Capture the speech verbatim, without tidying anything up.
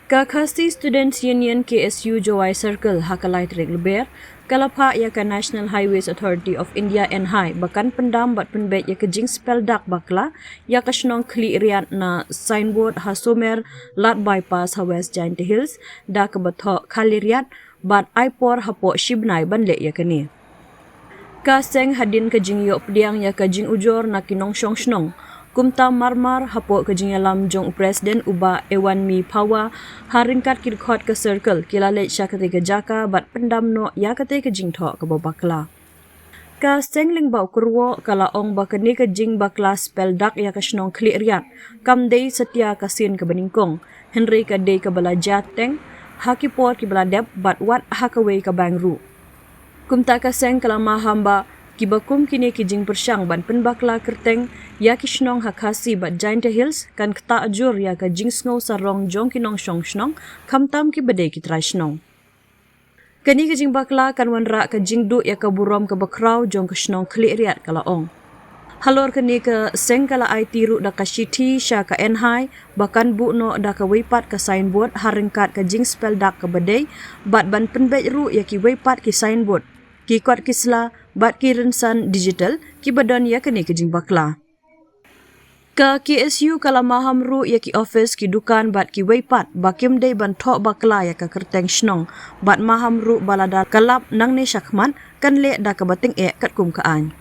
Ka Khasi Students Union K S U Jowai Circle ha ka lai tarik Lber ka la phah ïa ka National Highways Authority of India, N H A I, ba kan pyndam bad pynbeit ïa ka jingspel dak bakla ïa ka shnong Khliehriat na signboard ha Somer Lad Bypass ha West Jaintia Hills da kaba thoh Khaliehriat bad ai por hapoh shi bnai ban leh ïa kane. Ka seng hadien ka jingïoh pdiang ïa ka jingujor na ki nongshong shnong. Kumta marmar hapoh ka jingïalam jong u President u Bah Ewanmi Phawa, ha ryngkat ki dkhot ka circle ki la leit sha katei ka jaka bad pyndam noh ïa katei ka jingthoh kaba bakla. Ka seng lyngba u kyrwoh ka la ong ba kane ka jingbakla spel dak ïa ka shnong Khliehriat kam dei satia ka sien kaba nyngkong, hynrei ka dei kaba la jia teng ha ki por kiba la dep bad wat ha kawei ka bank ruh. Kumta ka seng ka la maham ba kiba kum kine ki jingpyrshang ban pynbakla kyrteng ïa ki shnong ha Khasi bad Jaintia Hills kan ktah jur ïa ka jingsngew sarong jong ki nongshong shnong, khamtam kiba dei ki trai shnong. Kane ka jingbakla kan wanrah ka jingduh ïa ka burom kaba khraw jong ka shnong Khliehriat, ka la ong. Halor kane ka seng ka la aiti ruh da ka shithi sha ka N H A I ba kan buh noh da kawei pat ka signboard ha ryngkat ka jingspel dak kaba dei bad ban pynbeit ruh ïa kiwei pat ki signboard, ki kot ki sla bad ki rynsan digital kiba don ïa kane ka jingbakla. Ka K S U ka la maham ruh ïa ki office, ki dukan bad kiwei pat ba kim dei ban thoh bakla ïa ka kyrteng shnong bad maham ruh ba lada ka lap nangne shakhmat kan leh da kaba tyngeh katkum ka aiñ.